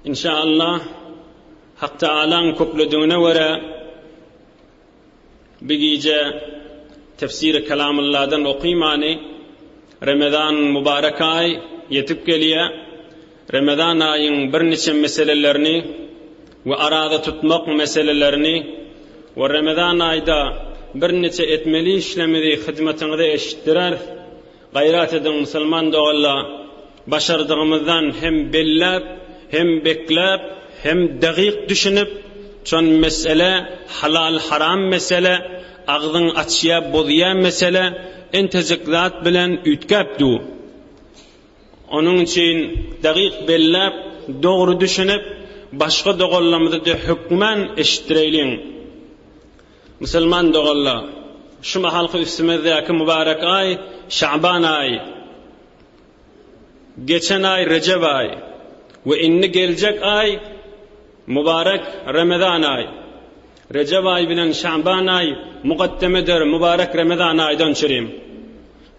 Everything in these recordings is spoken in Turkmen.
Inşaallah Hak Taalaň kökledigine görä bi gije Tefsiri Kelamylladan okymany Remezan mübarek aý ýetip gelýä. Remezan aýyň birniçe meselelerini we araza tutmak meselelerini we Remezan aýda birniçe etmeli işlemizi hyzmatyňyza eşitdireris. Gaýrat ediň musulman doganlar, başardygymyzdan hem belläp, hem bekläp, hem dagyk düşünip, şon mesele halal-haram mesele, agzyň açýa bozýa mesele, entejik zat bilen üýtgäp du. Onuň üçin dagyk belläp, dogry düşünip, başga doganlarymyza-da hökman eşitdireýliň. Musulman doganlar, şu mahalky üstümizdäki mübarek aý Şaban aýy, geçen aý Rejep aýy we indi geljek aý mübarek Remezan aýy. Rejep aýy bilen Şaban aýy mukaddemedir mübarek Remezan aýdan çürim.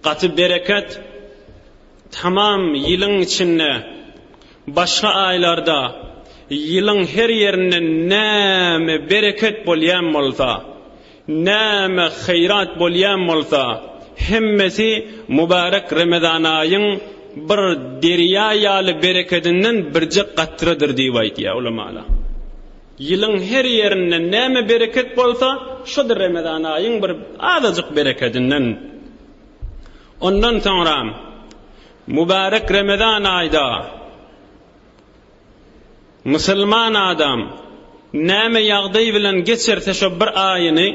Gaty bereket tamam ýylyň içinde Başga aýlarda ýylyň her ýerinde näme bereket bolýan bolsa, näme haýrat bolýan bolsa, hemmesi mübärek Remezan aýyň bir derýa ýaly berekedinden birje gatradyr diýip aýdýar ulamalar. Ýylyň her ýerinde näme bereket bolsa, şo-da Remezan aýyň bir azajyk berekedinden. Ondan soňra Mübärek Remezan aýda musulman adam näme ýagdaý bilen geçirse şo bir aýyny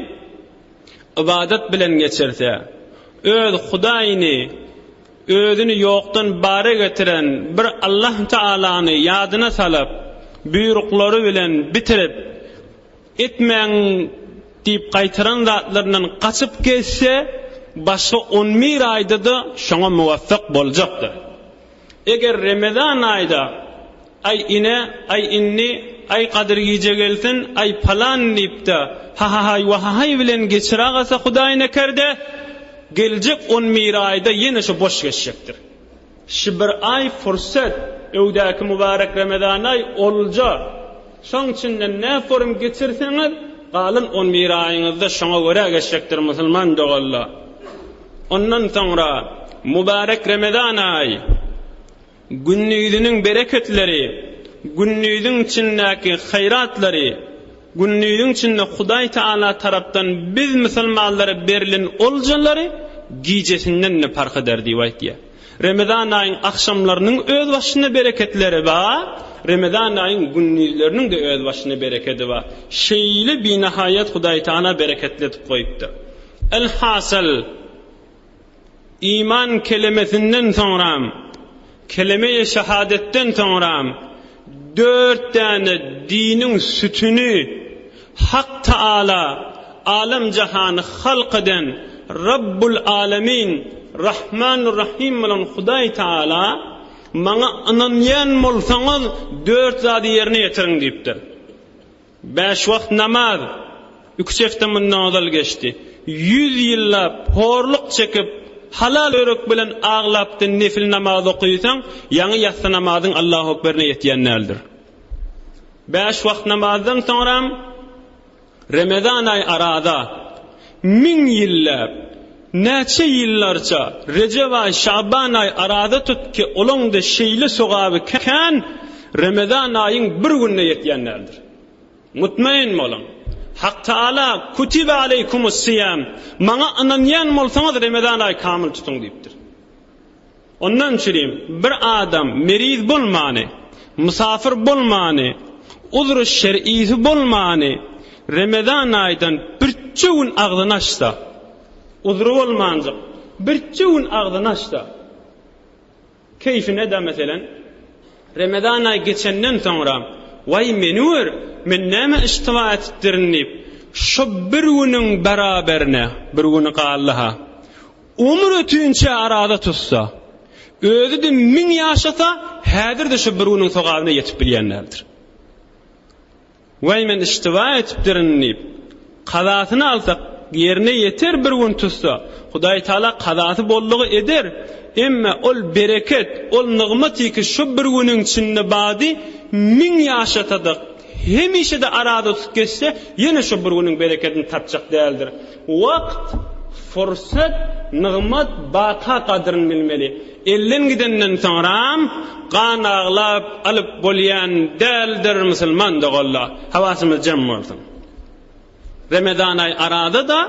ybadat bilen geçirse, öz Hudaýyny özüni ýokdan bara getiren bir Allah Taalany ýadyna salyp, buýruklary bilen bitirip, Etmäň diýip gaýtaran zatlaryndan gaçyp gezse, başga on bir aýda-da şoňa muwaffak boljakdyr. Eger Remezan aýda, Aý ine, aý indi, aý Gadyr gije gelsin, aý palan diýip-de, hahahaý-wahahaý bilen geçiragasa Hudaý nekerde, geljek on bir aýda ýene şo boş geçjekdir. Şi bir aý fursat, öwdäki mübarek Remezan aý olja. Şoň içinde nä forum geçirseňiz, galan on bir aýyňyzda şoňa görä geçjekdir musulman doganlar. Ondan soňra mübarek Remezan aý, gündiziniň bereketleri, gündiziň içindäki haýratlary, Gündiziň içinde Hudaý Taala tarapdan biz musulmanlara berlen oljalary gijesinden-de parh eder diýip aýtýar. Remezan aýyň agşamlarynyň öz başyna bereketleri bar, Remezan aýyň gündizleriniň-de öz başyna berekedi bar. Şeýle binahaýat Hudaý Taala bereketli edip goýupdyr. Elhasyl, Iman kelemesinden soňram, keleme-i şehadetden soňram dört däne diniň sütüni Hak Taala alem-jahany halk eden Rabbul Alemin Rahmanur-Rahim bolan Hudaý Taala maňa ynanýan bolsaňyz dört zady ýerine ýetiriň diýipdir. Bäş wagt namaz, iki-üç hepde mundan ozal geçdi. Ýüz ýyllap horluk çekip, halal ýürek bilen aglap-da nefil namaz okaýsaň, ýaňy ýassy namazyň Allahu Ekberine ýetýän däldir. Bäş wagt namazdan soňram Remezan aýy araza, müň ýyllap, näçe ýyllarça Rejep aýy, Şaban aýy araza tut ki, olaň-da şeýle sogaby kän, Remezan aýyň bir gününe ýetýän däldir. Mutmain boluň. Hak Taala Kutibe aleýkumus siýam, maňa ynanýan bolsaňyz Remezan aýy kamyl tutuň diýipdir. Ondan çürim, bir adam meriz bolmany, mysafyr bolmany, uzry şer'isi bolmany Remezan aýdan birçe gün agzyny açsa, uzry bolmanjyk, birçe gün agzyny açsa, keýfine-de meselen, Remezan aýy geçenden soňra, Waý meni gör, men näme iştiba etipdirin diýip, şo bir günüň beraberine, bir güni galdy-ha, Ömür ötünçä araza tutsa, özi-de müň ýaşasa, häzir-de şu bir günüň sogabyna ýetip bilýän däldir. Waý, men iştiba etipdirin diýip, kazasyny alsak, ýerine ýeter bir gün tutsa, Hudaý Taala kazasy boldugy eder, emma ol bereket, ol nygmat ki şu bir günüň içinde bady. Müň ýaşasa-da, hemişe-de araza tutup geçse, ýene şo bir günüň berekedini tapjak däldir. Wagt, fursat, nygmat baka gadyryn bilmeli. Elden gidenden soňram gan aglap alyp bolýan däldir musulman doganlar. Hawasymyz jem bolsun. Remezan aý arada-da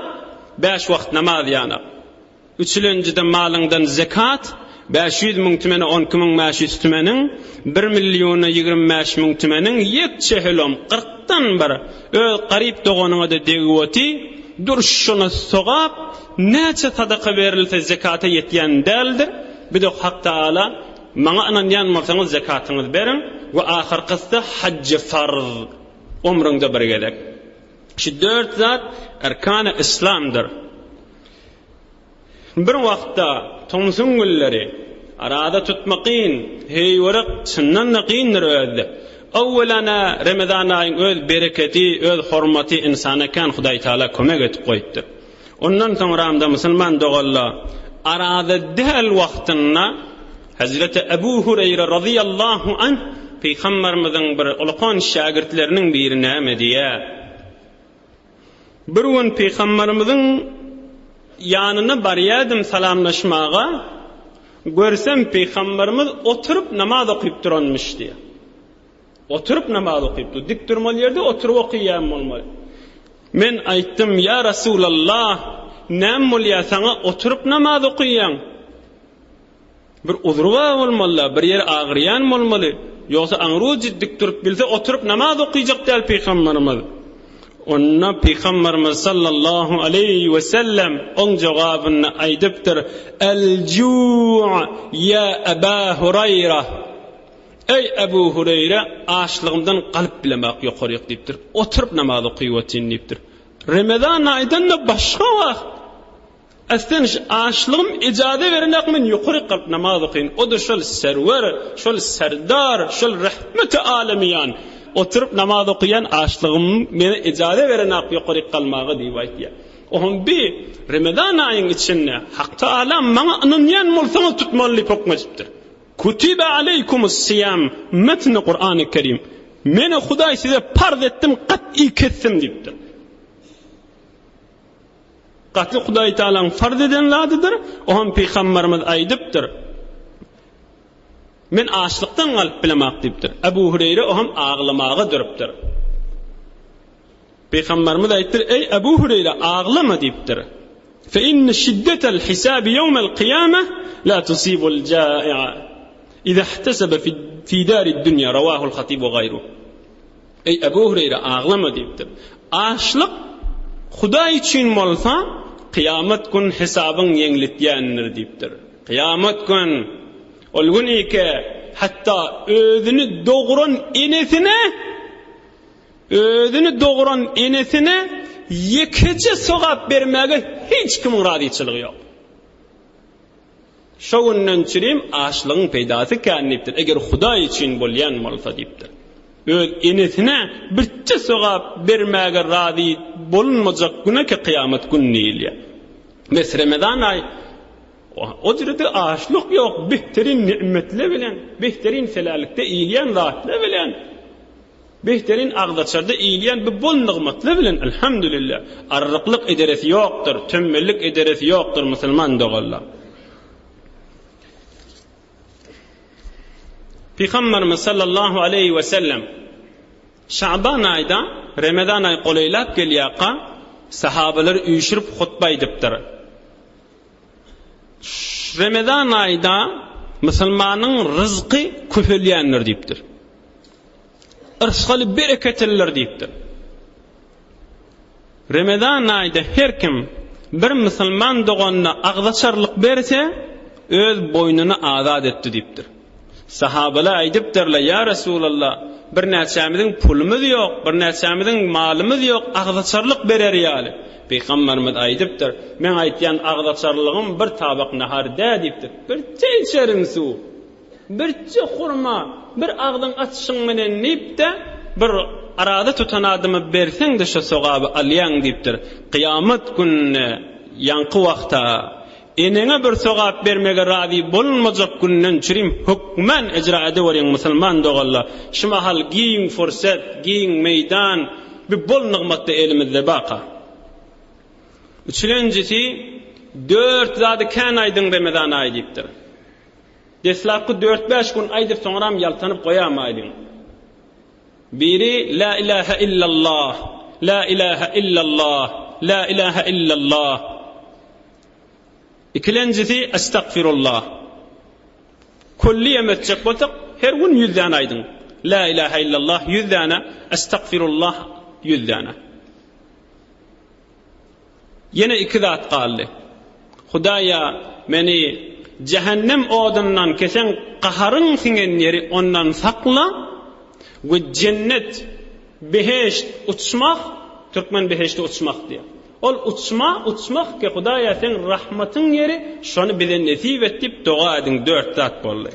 bäş wagt namaz ýanak. Üçülenjide malyňdan zekat, 500 müň tümene 12500 tümeniň, bir milliona 25 müň tümeniň ýekçe hölom, kyrkdan bir, öz garyp doganyňa-da degip oty, durşuna sogap, näçe sadaka berilse zekata ýetýän däldir, bir-de Hak Tagala, Maňa ynanýan bolsaňyz zekatyňyzy beriň we ahyrkysy hajj farz, ömrüňde bir gezek. Şu dört zat erkany yslamdyr. Bir wagtda tomsuň günleri araza tutma kyn, heýwerek çyndan-da kyndyr özde. Öwwelana Remezan aýyň öz bereketi, öz hormaty ynsana kän Hudaý Taala kömek edip goýupdyr. Ondan soňramda musulman doganlar araza däl wagtynda Hezreti Ebu Hureýre razyýallahu anh Pygamberimiziň bir ulakan şägirtleriniň biri näme diýýär? Bir gün Pygamberimiziň ýanyna barýardym salamlaşmaga, görsem Pygamberimiz oturyp namaz okyp duranmyş diýýär. Oturyp namaz okyp dur. Dik durmaly ýerde oturyp okaýan bolmaly. Men aýtdym, Ýa Resulallah, näme bolýar saňa oturyp namaz okaýaň? Bir uzry bar bolmaly-da, bir ýeri agyrýan bolmaly. Ýogsa aňrujy dik durup bilse, oturyp namaz okyjak däl pygamberimiz. Onda pygamberimiz sallallahu aleýhi we sellem oň jogabyny aýdypdyr, El-ju' ýa Aba Huraýra. Eý Ebu Hureýre, açlygymdan galyp bilemak ýokaryk diýipdir. Oturyp namaz okyp otyryn diýipdir. Remezan aýdan-da başga wagt. Aslen şu açlygym ijaza berenak men ýokaryk galyp namaz okaýyn. O-da şol serwer, şol serdar, şol rehmeti alemiýan. Oturyp namaz okaýan açlygym meni ijaza berenak ýokaryk galmaga diýip aýtýar. Ohm bi Remezan aýyň içinde Hak Taala maňa ynanýan bolsaňyz tutmaly diýip hokm edipdir. Kutibe aleýkumus siýam metni Kurany Kerim. Meni Hudaý size parz etdim, gat'y kesdim diýipdir. Gaty Hudaý Tagalaň farz eden zadydyr. O hem pygamberimiz aýdypdyr. Men açlykdan galyp bilemak diýipdir. Ebu Hüreýre o hem aglamaga durupdyr. Pygamberimiz aýtdyr, Eý Ebu Hüreýre, aglama diýipdir. Fe inne şiddetel hisabi ýewmel kyýame la tusibul ja'i'a iza ihtasaba fi darid dünýa rawahul Hatib we gaýruh. Eý Ebu Hüreýre, aglama diýipdir. Açlyk Hudaý üçin bolsa, kyýamat gün hesabyň ýeňletýändir diýipdir. Kyýamat gün ol gün ike hatda özüni dogran enesine Özüni dogran enesine ýekeje sogap bermäge hiç kimiň razyçylygy ýok. Şo günden çürim açlygyň peýdasy kän diýipdir, eger Hudaý üçin bolýan bolsa diýipdir. Öz enesine birje sogap bermäge razy bolunmajak güne ki kyýamat gün diýilýär. Bes Remezan aý o ýerde açlyk ýok, behterin nimetler bilen, behterin selälikde iýilýän zatlar bilen Behterin agzaçarda iýilýän bu bol nygmatlar bilen Elhamdülillah, arryklyk ederesi ýokdur, tembellik ederesi ýokdur musulman doganlar. Pygamberimiz sallallahu aleýhi we sellem Şaban aýda Remezan aýy golaýlap gelýärka sahabalary üýşürip hutba aýdypdyr. Remezan aýda musulmanyň ryzky köpelýändir diýipdir. Yrsgaly bereketlidir diýipdir. Remezan aýda her kim bir musulman doganyna agzaçarlyk berse, öz boýnuny azat etdi diýipdir. Sahabalar aýdypdyrlar, Ýa Resulallah, birnäçämiziň pulumyz ýok, birnäçämiziň malymyz ýok, agzaçarlyk berer ýaly. Pygamberimiz aýdypdyr, Meň aýtýan agzaçarlygym bir tabak nahar dä diýipdir. Birje içerin suw, birje hurma, bir agzyň açyşyň menen diýip-de, bir araza tutan adama berseň-de şo sogaby alýaň diýipdir. Kyýamat gününe ýaňky wagta. Eneňe bir sogap bermege razy bolunmajak günden çürim hökman ejra edeweriň musulman doganlar. Şu mahal giň fursat, giň meýdan, bir bol nygmatda elimizde baka. Üçülenjisi, dört zady kän aýdyň Remezan aýy diýipdir. Deslapky dört-bäş gün aýdyp soňram ýaltanyp goýamaýlyň. Biri La ilahe illallah, La ilahe illallah, La ilahe illallah. Ikilenjisi Estagfirullah. Külli hem etjek bolsak, her gün ýüz däne aýdyň. La ilahe illallah ýüz däne, Estagfirullah ýüz däne. Ýene iki zat galdy. Hudaýa, meni jähennem odundan kesen gaharyň siňen ýeri ondan sakla we jennet, behişt, uçmah, türkmen behişdi uçmah diýýär. Ol uçma, uçmah ki, Hudaýa seň rahmatyň ýeri, şony bize nesip et diýip doga ediň, dört zat boldy.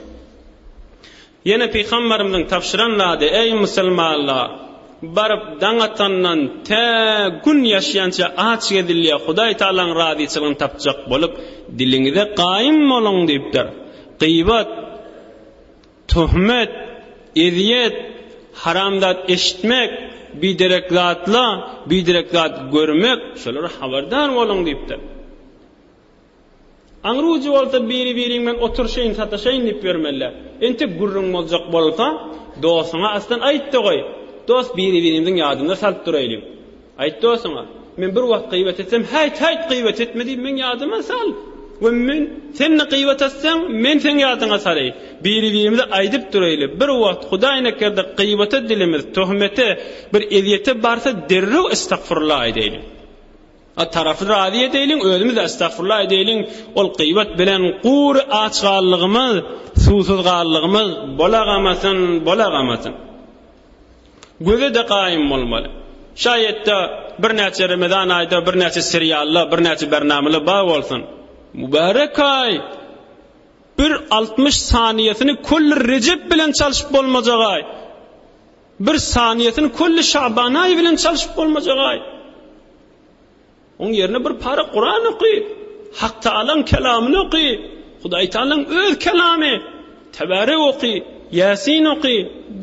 Ýene Pygamberimiziň tabşyran zady, Eý, musulmanlar! Baryp daň atandan tä Gün ýaşýança aç gezilýär, Hudaý Tagalaň razyçylygyny tapjak bolup, diliňize gaýym boluň diýipdir. Gybat, töhmet, ezýet, haram zat eşitmek, biderek zatla, biderek zat görmek, şolara habardar boluň diýipdir. Aňry ujy bolsa biri-biriň bilen oturyşaýyn, sataşaýyn diýip ýörmeli. Entek gürrüň boljak bolsa, dostuňa aslan aýt-da goý. Dost, biri-birimiziň ýadymyza salyp duraýlyň. Aýt dostuňa, Men bir wagt gybat etsem, häýt, häýt, gybat etme diýip meň ýadyma sal. We men, sen-de gybat etseň, men seň ýadyňa salaýyn. Biri-birimize aýdyp duraýly. Bir wagt, Hudaýnekerde gybata dilimiz, töhmete, bir ezýete barsa, derrew estagfurullah aýdaýlyň. A tarapy razy edeýliň, özümiz-de estagfurullah edeýliň, ol gybat bilen gury aç galdygymyz, suwsuz galdygymyz bolagamasyn, bolagamasyn. Göze-de gaýym bolmaly. Şaýatda birnäçe Remezan aýda birnäçe seriallar, birnäçe bernamalar bar bolsun. Mübärek aý! Bir 60 saniýesini külli Rejep bilen çalşyp bolmajak aý. Bir saniýesini külli Şaban aýy bilen çalşyp bolmajak aý. Oň ýerine bir para Kuran oky. Hak Taalaň kelamyny oky. Hudaý Taalaň öz kelamy. Tebarek oky, Ýasin oky.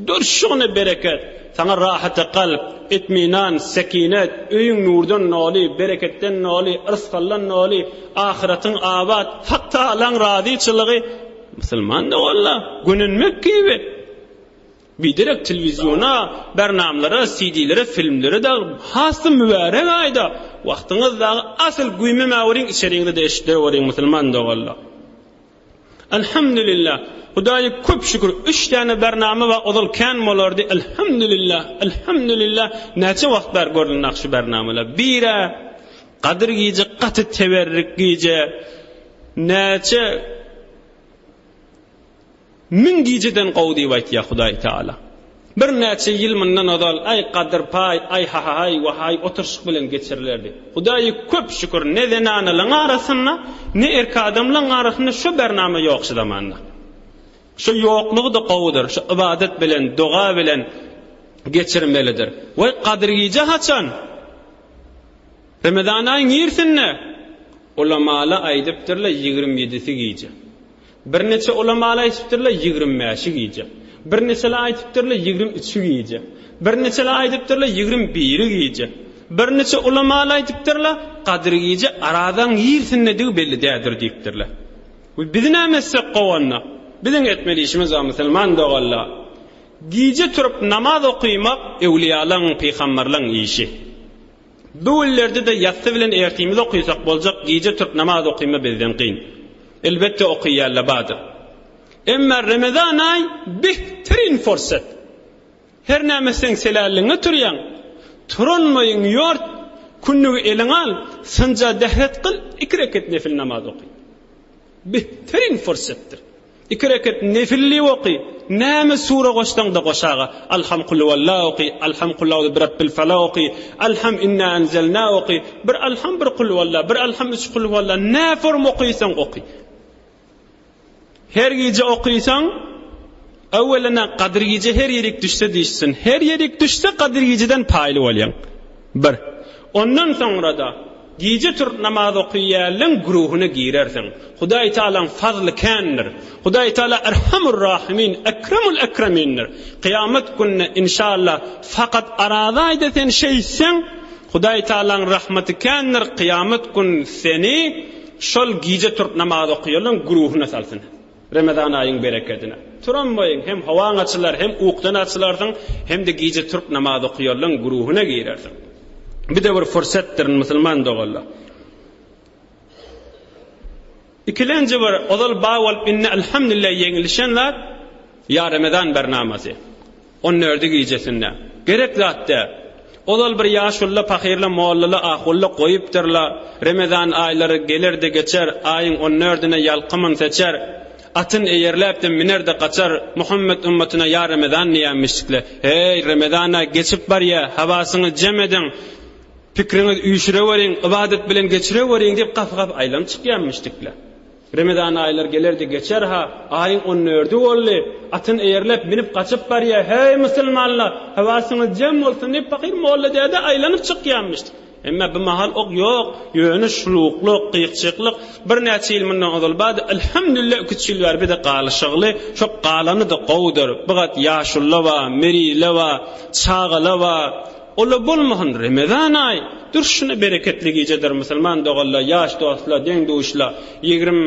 Durşugyna bereket. Saňa rahaty kalp, itminan, sekinet, öýüň nurdan doly, bereketden doly, yrsgaldan doly, ahyratyň abat, Hak Taalaň razyçylygy. Musulman doganlar, gönenmek gibi. Biderek telewizýona, bernamlara, CD-lere, filmlere dagy has-da mübärek aýda wagtyňyz dagy asyl güýmemäweriň içeriňizde-de eşitdireweriň musulman doganlar. Elhamdülillah Hudaýa köp şükür üç däne bernama bar ozal kän bolardy Elhamdülillah Elhamdülillah näçe wagt bäri görlenok şu bernamalar birä Gadyr gije gaty teberrik gije näçe Müň gijeden gowy diýip aýtýar Hudaý Tagala. Birnäçe ýyl mundan ozal aý gadyrpaý, aý hahahaý, wahaý oturyşyk bilen geçirilerdi. Hudaýa köp şükür ne zenanalaň arasynda, ne erk adamlaň arasynda şo bernama ýok şu zamanda. Şo ýoklugy-da gowudyr. Şo ybadat bilen, doga bilen geçirmelidir. Waý Gadyr gije haçan? Remezan aýyň irsinde? Ulamala aýdypdyrlar 27-si gije. Birniçe ulamalar aýdypdyrlar, 25-i gije. Birniçeler aýdypdyrlar, 23-i gije. Birniçeler aýdypdyrlar, 21-i gije. Birniçe ulamalar aýdypdyrlar, Gadyr gije Arazaň ýersindedigi belli däldir diýipdirler. We biz näme etsek gowy onda? Biziň etmeli işimiz bar musulman doganlar. Gije turup namaz okymak öwliýalaň, pygamberleň işi. Bu günlerde-de ýassy bilen ertimiz okysak boljak gije turup namaz okyma bizden kyn. Elbetde okyýanla bardyr. Emma Remezan aý behterin fursat. Her näme etseň selälligiňe turýaň. Turanmaýyň ýort, kündügi eliňe al, synja dähret kyl, iki reket nefil namaz oky. Behterin fursatdyr. Iki reket nefilli oky, näme sure goşsaň-da goşaga, Alham kulhuwalla oky, Alham kulauzu birabbil falak oky, Alham inna enzelna oky, bir Alham bir kulhuwalla, bir Alham üç kulhuwalla, nä form okysaň oky. Her gije okysaň, öwelene Gadyr gije her ýerik düşse düşsün. Her ýerik düşse Gadyr gijeden paýly bolýaň. Bir. Ondan soňra-da. Gije turup namaz okyýanlaň güruhyna girersiň. Hudaý Tagalaň fazly kändir. Hudaý Tagala Erhamur Rahimin, Ekremul Ekremindir. Kyýamat gününe inşallah fakat arazaýda sen şeýtseň, Hudaý Tagalaň rahmaty kändir, kyýamat gün seni şol gije turup namaz okyýanlaň güruhyna salsyn. Remezan aýyň berekedine. Turan boýuň hem howaň açylar, hem ukdan açylarsyň, hem-de gije turup namaz okaýanlaryň güruhyna girersiň. Bu-da bir fursatdyr musulman doganlar. Ikilenji bir ozal bar bolup indi elhamdülillah ýeňilişen zat ýa Remezan bernamasy. On dördi gijesinde. Gerek zat däl. Ozal bir ýaşulla pahyrla mollala ahulla goýupdyrla, Remezan aýlary geler-de geçer, aýyň on dördüne ýalkymyn seçer, atyn eýerläp-de miner-de gaçar, Muhammet ümmatyna ýa Remezan diýýänmişdikle. Heý, Remezan-a geçip barýa, hawasyňyzy jem ediň, pikriňizi üýşüreweriň, ybadat bilen geçireweriň diýip gapy-gapy aýlanyp çykýanmişdikle. Remezan aýlar geler-de geçer-ha, aýyň on dördi boldy, atyn eýerläp minip gaçyp barýa, heý, musulmanlar, höwesiňiz jem bolsun diýip, pahyr molla däde aýlanyp çykýamyş. Emma bu mahal ok ýok, ýöne şuluklyk, gyýkjyklyk birnäçe ýyl mundan ozal bardy, elhamdülillah iki-üç ýyl bäri bir-de galyşygly, şo galany-da gowudyr, bir gat ýaşulla bar, merile bar, çagala bar, Ola bolmasyn Remezan aý durşuna bereketli gijedir musulman doganlar ýaş dostlar deň duşlar ýigrim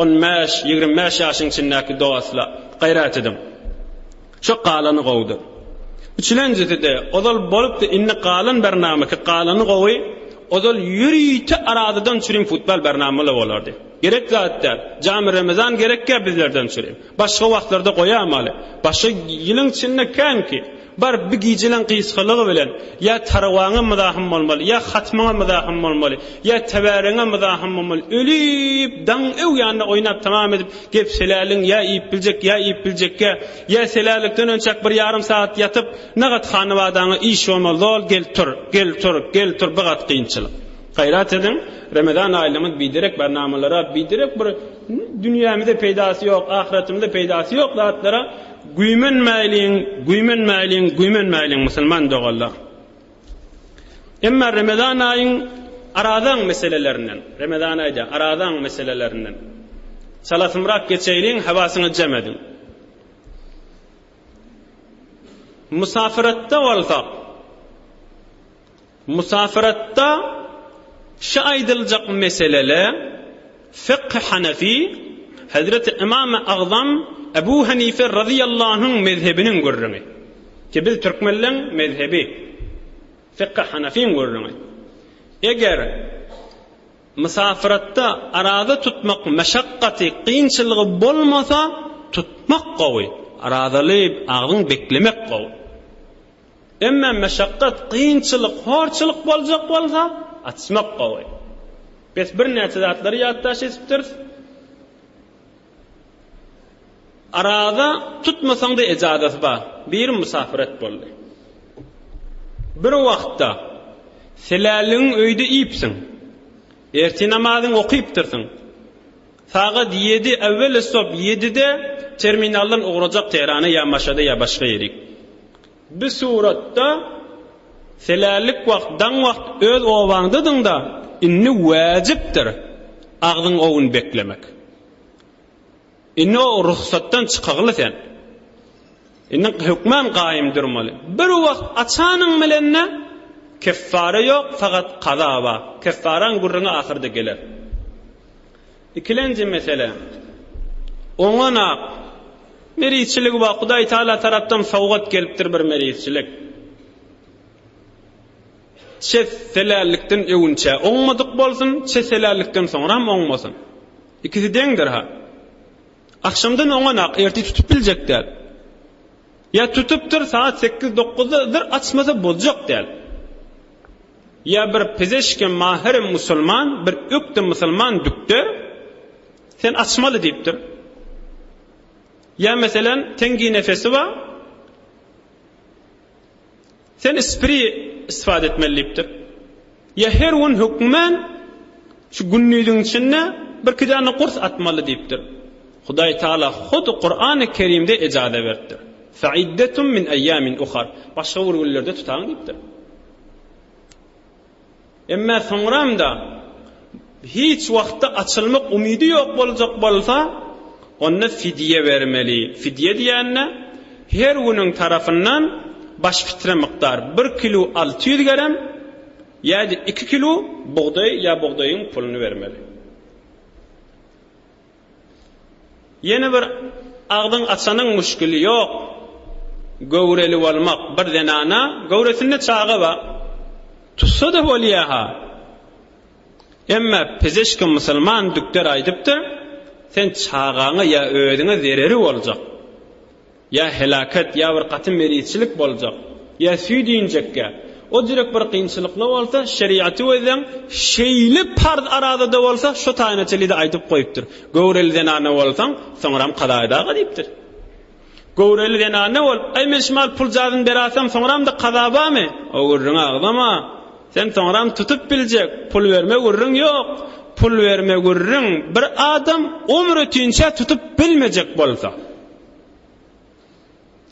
on bäş 25 ýaşyň içindäki dostlar gaýrat ediň şo galany gowudyr üçülenjiside ozal bolupdy indi galan bernameki galany gowy ozal ýörite arazadan çürim futbal bernamalar bolardy gerek zat däl jamy remezan gerekkä bizlerden çürim Başga wagtlarda goýamaly. Başga ýylyň içinde känki. Bar bir gijeleň gysgalygy bilen ýa tarawaňa myzahym bolmaly, ýa hatmyňa myzahym bolmaly, ýa tebäreňe myzahym bolmaly. Ölüp, daň öw ýanynda oýnap tamam edip, gep seläliň ýa iýip biljek, ýa iýip biljekkä, ýa selälikden önçäk bir ýarym sagat ýatyp, nagat hanybadaňa iş bolmaly, zol gel tur, gel tur, gel tur, bir gat kynçylyk. Gaýrat ediň, Remezan aýlygymyz biderek barnamalara, biderek bir dünýämize peýdasy ýok, ahyretimize peýdasy ýok zatlara güýmenmäýliň, güýmenmäýliň, güýmenmäýliň musulman doganlar. Emma Remezan aýyň arazaň meselelerinden, Remezan aýda arazaň meselelerinden çalasymrak geçeýliň, hawasyňyzy jem ediň. Musafiratda bolsak, Musafiratda şu aýdyljak meselele fykhy hanefi, Hezreti Ymamy Agzam Ebu Hanife razyýallahu anhuň mezhebiniň gürrüňi. Ki biz türkmenleň mezhebi, fykhy hanefiň gürrüňi. Eger musafiratda araza tutmak meşakgaty, kynçylygy bolmasa, tutmak gowy, arazaly agzyň beklemek gowy. Emma meşakgat, kynçylyk, horçulyk boljak bolsa, açmak gowy. Bes birnäçe zatlary ýatdaş etipdiris. Araza tutmasaň-da ejazasy bar. Biri musafiret boldy. Bir wagtda seläligiň öýde iýipsiň. Ertir namazyňy okypdyrsyň. Sagat ýedi, äwwel stop ýedide terminaldan ugrajak Tehrana ýa Maşada ýa başga ýerik. Bu suratda selälik wagt, daň wagt öz obaňdadyň-da, indi wäjipdir agzyň owun beklemek. Indi o rugsatdan çykagly sen. Indi hökman gaýym durmaly. Bir wagt açanyň bilen-de keffara ýok, fakat kaza bar. Keffaraň gürrüňi ahyrda geler. Ikilenji mesele, oňanak merizçiligi bar, Hudaý Taala tarapdan sowgat gelipdir bir merizçilik. Çe selällikden öwünçä oňmadyk bolsun, çe selällikden soňram oňmasyn. Ikisi deňdir ha. Agşamdan oňanak, ertir tutup biljek däl. Ýa tutupdyr, sagat sekiz-dokuzda zyr açmasa boljak däl. Ýa bir pezeşke mahyr musulman, bir ökde musulman dükder, sen açmaly diýipdir. Ýa meselen, teňgi nefesi bar, sen ispiri istifade etmeli diýipdir. Ýa her gün hökmän şu gündiziň içinde birki däne gurs atmaly diýipdir. Hudaý Taala hut Kurany Kerimde ejaza beripdir. Fe'iddetun min eýýamin uhar. Başga bir günlerde tutaň diýipdir. Emma soňram-da. Hiç wagtda açylmak umydy ýok boljak bolsa, onda fidýe bermeli. Fidýe diýende, her günüň tarapyndan baş fitre mukdar, bir kilo 600 gerem ýa-da iki kilo bugdaý ýa bugdaýyň puluny bermeli. Ýene bir agzyň açanyň muşkili ýok. Göwreli bolmak bir zenana göwresinde çaga bar. Tutsa-da bolýa-ha. Emma pezeşki musulman dükder aýdypdyr, sen çagaňa ýa özüňe zereri boljak. Ýa helaket, ýa bir gaty merizçilik boljak, ýa süýt injekkä, o jürek bir kynçylykly bolsa, şeriaty gözleň, şeýle parz arazada bolsa, şo taýyna çenli-de aýdyp goýupdyr. Göwreli zenana bolsaň, soňram kaza edaga diýipdir. Göwreli zenana bolup, aý men şumal puljazyny berasam, soňram-da kaza barmy? O gürrüňi agzama. Sen soňram tutup biljek, pul berme gürrüň ýok. Pul berme gürrüň bir adam ömür ötinçä tutup bilmejek bolsa.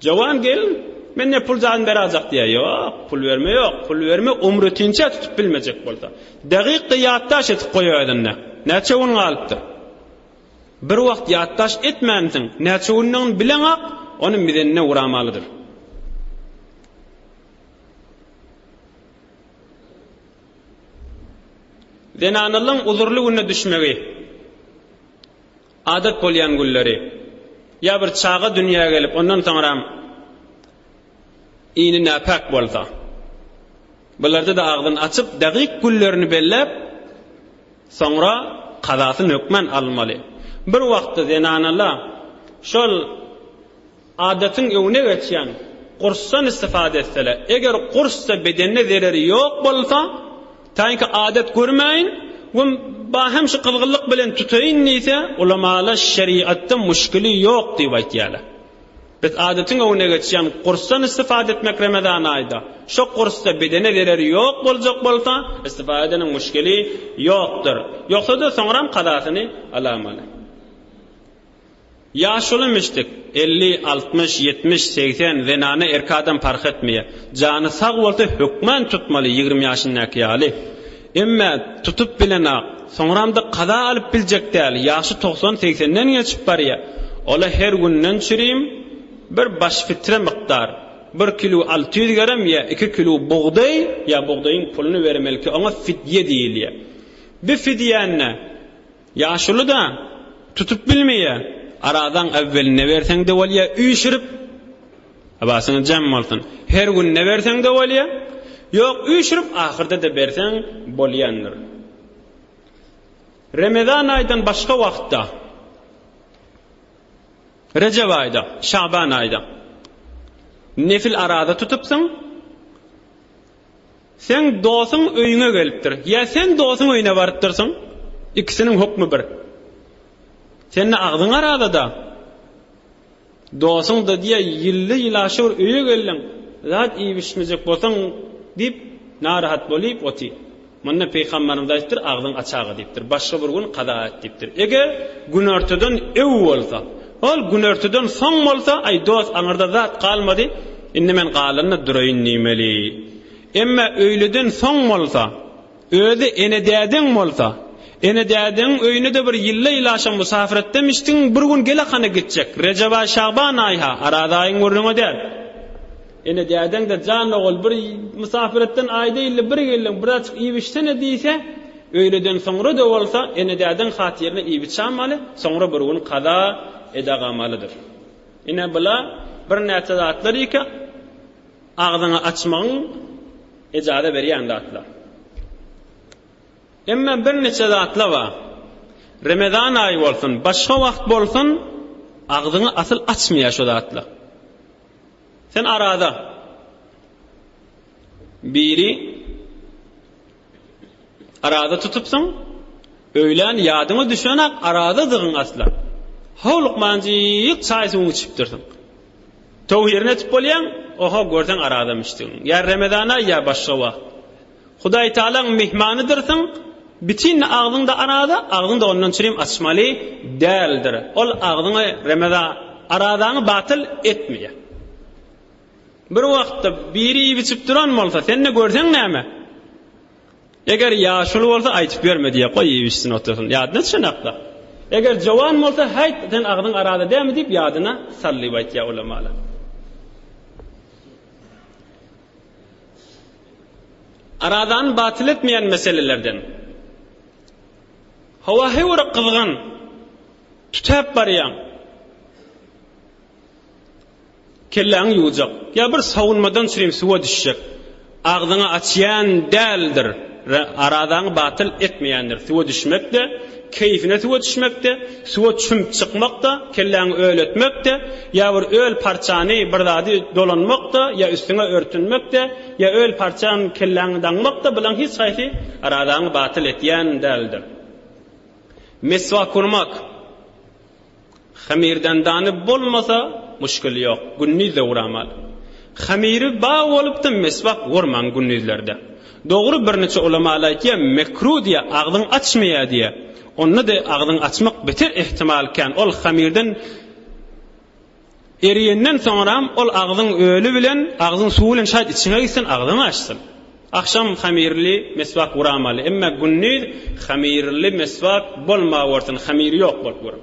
Jowan gelin, men ne pul jaýyny berajak diýýär. Ýok, pul berme ýok. Pul berme ömür ötinçä tutup bilmejek bolsa. Dagyk-da ýatdaş edip goý özünde. Näçe gün galypdyr? Bir wagt ýatdaş etmänsiň, näçe gündigini bileňak, ony mizenine uramalydyr. Zenanalyň uzurly günde düşmegi. Adat bolýan günleri. Ýa bir çaga dünýä gelip, ondan soňram ini näpäk bolsa. Bularda-da agzyny açyp, dagyk günlerini belläp, soňra kazasyny hökman almaly. Bir wagtda zenanala şol Adatyň öňüne geçýän gursdan istifade etseler, eger gursda bedende zereri ýok bolsa, taýynky adat görmäýin we bahem şu gyzgynlyk bilen tutaýyn diýse, ulamalar şeriatda muşkili ýok diýip aýtýarlar. Biz adatyň öňüne geçýän gursdan istifade etmek Remezan aýda, şo gursda bedene zereri ýok boljak bolsa, istifade edeniň muşkili ýokdur. Ýogsa-da soňram kazasyny alamaly. Ýaşuly müşdik, 50, 60, 70, 80, zenana erk adam parh etmeýär. Jany sag bolsa hökman tutmaly 20 ýaşyndaky ýaly. Emme tutup bilenak, soňramda kaza alyp biljek däl, ýaşy 90, 80-den geçip barýar. Ola her günden çürim bir baş fitre mukdar, bir kilo 600 gerem ýa iki kilo bugdaý ýa bugdaýyň puluny bermeli ki oňa fidýe diýilýär. Bir fidýäni Ýaşuly-da tutup bilmeýär. Arazaň äwwelinde berseň-de bolýar, üýşürip, Abasyňyz jem bolsun. Her günde berseň-de bolýar. Ýok, üýşürip ahyrda-da berseň bolýandyr. Remezan aýdan başga wagtda, Rejep aýda, Şaban aýda nefil araza tutupsyň. Seň dosuň öýüňe gelipdir. Ýa sen dosuň öýüne barypdyrsyň. Ikisiniň hukmy bir. Sende agzyň arazada. Dosuň-da diýýär, ýylly ýylaşy bir öýe geldiň. Zat iýip-içmejek bolsaň diýip, narahat bolyp otyr. Munda pygamberimiz aýdypdyr, agzyň açaga diýipdir. Başga bir gün kaza et diýipdir. Eger günortadan öw bolsa, ol günortadan soň bolsa, aý dost aňyrda zat galmady, indi men galanda duraýyn diýmeli. Emma öýleden soň bolsa, özi ene-dädeň bolsa, ene-dädeňiň öýüne-de bir ýylla ýylaşa musafyretdemişdiň, bir gün gelakana gitjek. Rejep aý, Şagban aýy-ha, Araz aýyň gürrüňi däl. Ene dädeň-de jan ogul bir mysafyretden aýda-ýylda bir geldiň, birazjyk iýip-içsene diýse, öýleden soňra-da bolsa, ene dädeň hatyryna iýip-içamaly, soňra bir gün kaza edagamalydyr. Ine bula birnäçe zatlar ýeke agzyňy açmagyň ejaza berýän zatlar. Emma birniçe zatlar bar. Remezan aýy bolsun, başga wagt bolsun, agzyňy asyl açmaýar şo zatlar. Sen arada biri arada tutupsyň, öýlän ýadyňa düşenak aradadygyň asla. Howlukmanjyk çaý suwuňy içipdirsiň. Töwhirini etip bolýaň, oho görseň aradamyşdygyň. Ýa Remezan aýy ýa başga wagt. Hudaý Tagalaň myhmanydyrsyň, bitin agzyňda araza, agzyňda ondan çürim açmaly däldir. Ol agzyňy Remeza arazaňy batyl etmeýär. Bir wagtda biri iýip-içip duran bolsa, sen-de görseň näme? Eger ýaşuly bolsa aýtyp ýörme diýýär, goý iýip içsin otursyn. Ýadyna düşenakda. Eger jowan bolsa, häýt, sen agzyň araza dälmi diýip ýadyna sal diýip aýtýar ulamalar. Arazany batyl etmeýän meselelerden. Howa heýwere gyzgyn, tütäp barýaň. Kelläňi ýuwjak, ýa bir sawunmadan çürim suwa düşjek. Agzyňy açýan däldir, arazaňy batyl etmeýändir. Suwa düşmek-de, keýfine suwa düşmek-de, suwa çümüp çykmak-da, kelläňi öl etmek-de, ýa bir öl parçany, bir zady dolanmak-da, ýa üstüňe örtünmek-de, ýa öl parçany kelläňe daňmak-da, bulaň hiç haýsy arazaňy batyl etýän däldir. Meswak urmak. Hamirdendany bolmasa muşkil ýok, gündiz döwramal. Hamiri bar bolupda meswak urmaň gündizlerde. Dogry birniçe ulamalar aýtýar mekru diýýär agzyň açmaýar diýýär. Onda-da agzyň açmak beter ehtimal kän ol hamirden eriýenden soňram ol agzyň öli bilen agzyň suwy bilen şaýt içiňe gitsin agzyňy açsyn. Agşam hamirli meswak uramaly emma gündiz hamirli meswak bolmawersin hamiri ýok bolup görüň.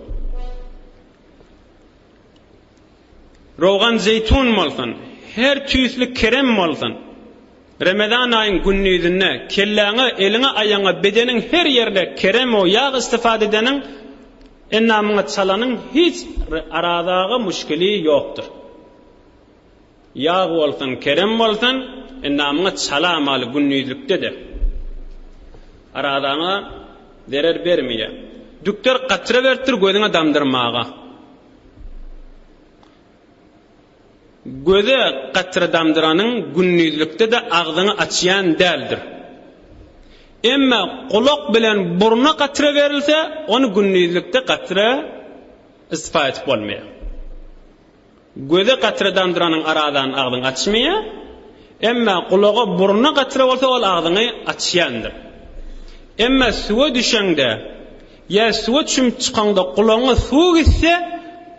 Rogan zeýtun bolsun, her tüýsli kerem bolsun. Remezan aýyň gündizinde kelläňe, eliňe, aýaňa, bedeniň her ýerine kerem o ýag istifade edeniň, endamyňa çalanyň hiç arazaga muşkili ýokdur. Ýag bolsun, kerem bolsun, endamyňa çalamaly gündizlikde-de. Arazaňa zerer bermeýär. Dükder katra beripdir gözüňe damdyrmaga. Göze katra damdyranyň gündizlikde-de agzyňy açýan däldir. Emma gulak bilen burna katra berilse, ony gündizlikde katra istifa edip bolmaýar. Göze katra damdyranyň arazany agzyňy açmaýar. Emma gulaga, burna katra bolsa ol agzyňy açýandyr. Emma suwa düşeňde ýa suwa çümüp çykaňda gulagyňa suw gitse,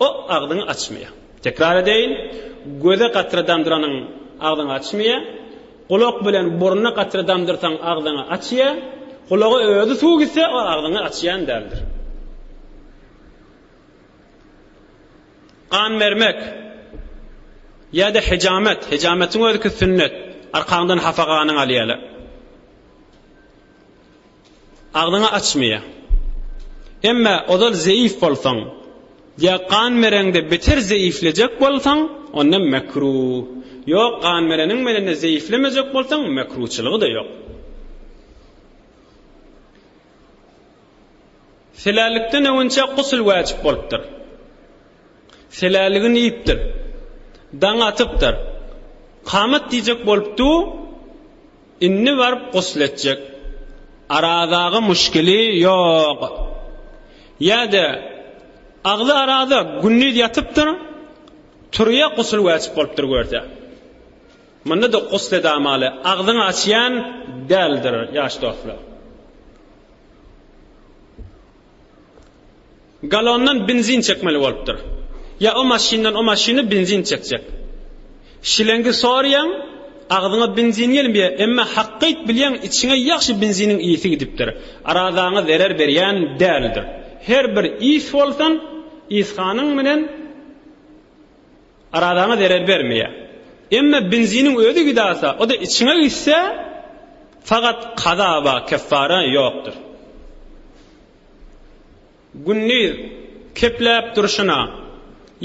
o agzyňy açmaýar. Tekrar edeýin, göze katra damdyranyň agzyňy açmaýar. Gulak bilen burna katra damdyrsaň agzyňy açýar. Gulaga özi suw gitse, ol agzyňy açýan däldir. Gan bermek ýa-da hijamet, hijametiň özüki sünnet, arkaňdan hapa ganyňy alýarlar. Agzyňy açmaýar. Emma ozal zeýif bolsaň, ýa gan bereňde beter zeýiflejek bolsaň, onda mekruh. Ýok, gan bereniň bilen-de zeýiflemejek bolsaň, mekruhçylygy-da ýok. Selälikden öwünçä gusl wäjip bolupdyr. Seläligini iýipdir. Daň atypdyr. Kamat diýjek bolup dur, indi baryp gusl etjek. Arazaga muşkili ýok. Ýa-da agzy araza, gündiz ýatypdyr, turýa gusl wäjip bolupdyr görse. Munda-da gusl edamaly, agzyňy açýan däldir, ýaş dostlar. Galondan benzin çekmeli bolupdyr. Ýa o maşyndan o maşyna benzin çekjek. Şilengi sorýaň, agzyňa benzin gelmeýär, emma hakkyt bilýäň içiňe ýagşy benziniň ysy gidipdir. Arazaňa zerer berýän däldir. Her bir ys bolsun, ysganyň bilen Arazaňa zerer bermeýär. Emma benziniň özi gidasa, o-da içiňe gitse, fakat kaza bar, keffara ýokdur. Gündiz kepläp durşuna,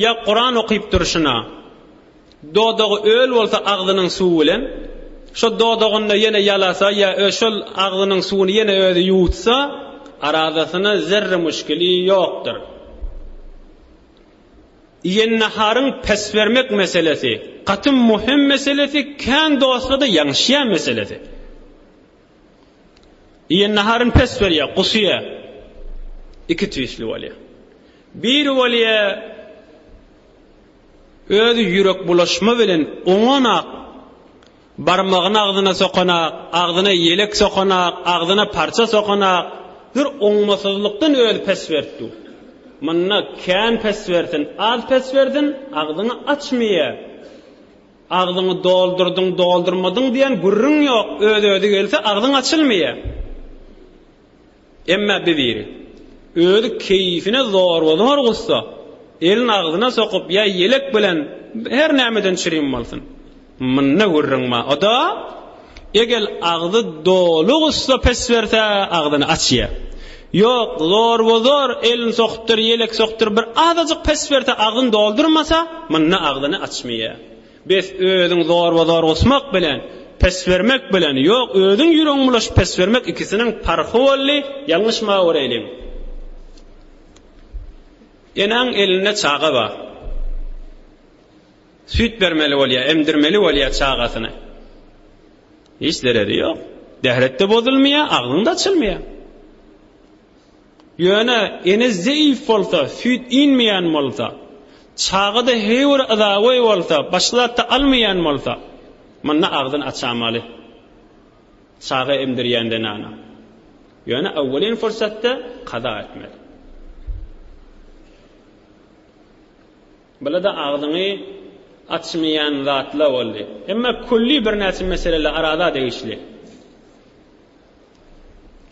ýa Kuran okyp durşuna, dodagy öl bolsa agzynyň suwy bilen, şo dodagynda ýene ýalasa ýa şol agzynyň suwuny ýene özi ýuwutsa, arazasyna zerre muşkili ýokdur. Iýen naharyň pes bermek meselesi gaty muhim meselesi kän dostlarda ýalňyşýan meselesi. Iýen naharyn pes berýär, gusýar. Iki tüýsli bolýar. Biri bolýar özi ýürek bulaşma bilen oňanak Barmagyny agzyna sokanak, agzyna ýelek sokanak, agzyna parça sokanak, bir oňmasyzlykdan özi pes berip dur. Munda kän pes bersin, az pes bersin, agzyňy açmaýar. Agzyňy doldurdyň, doldurmadyň diýen gürrüň ýok, öz-özi gelse agzyň açylmaýar. Emma bir biri özi keýfine zorba-zor gussa, elini agzyna sokup ýa ýelek bilen her nämeden çürim bolsun. Munda gürrüň bar. O-da, egel agzy doly gussa pes berse, agzyny açýar. Ýok, zorba-zor elini sokupdyr, ýelek sokupdyr, bir azajyk pes berse, agzyny doldurmasa, munda agzyny açmaýar. Bes özüň zorba-zor gusmak bilen, pes bermek bilen, ýok, özüň ýüregiň bulaşyp pes bermek ikisiniň parhy boldy, ýalňyşmawereýliň. Enäň elinde çaga bar. Süýt bermeli bolýar, emdirmeli bolýar çagasyny. Hiç zereri ýok. Dähret-de bozulmaýar, agzyň-da açylmaýar. Ýöne ene zeýif bolsa, süýt inmeýän bolsa, çaga-da heý bir yzagoý bolsa, başga zat-da almaýan bolsa, munda agzyny açamaly. Çaga emdirýän zenana. Ýöne awwelin fursatda kaza etmeli. Bula-da agzyňy açmaýan zatla boldy. Emma külli birnäçe meseleler araza degişli.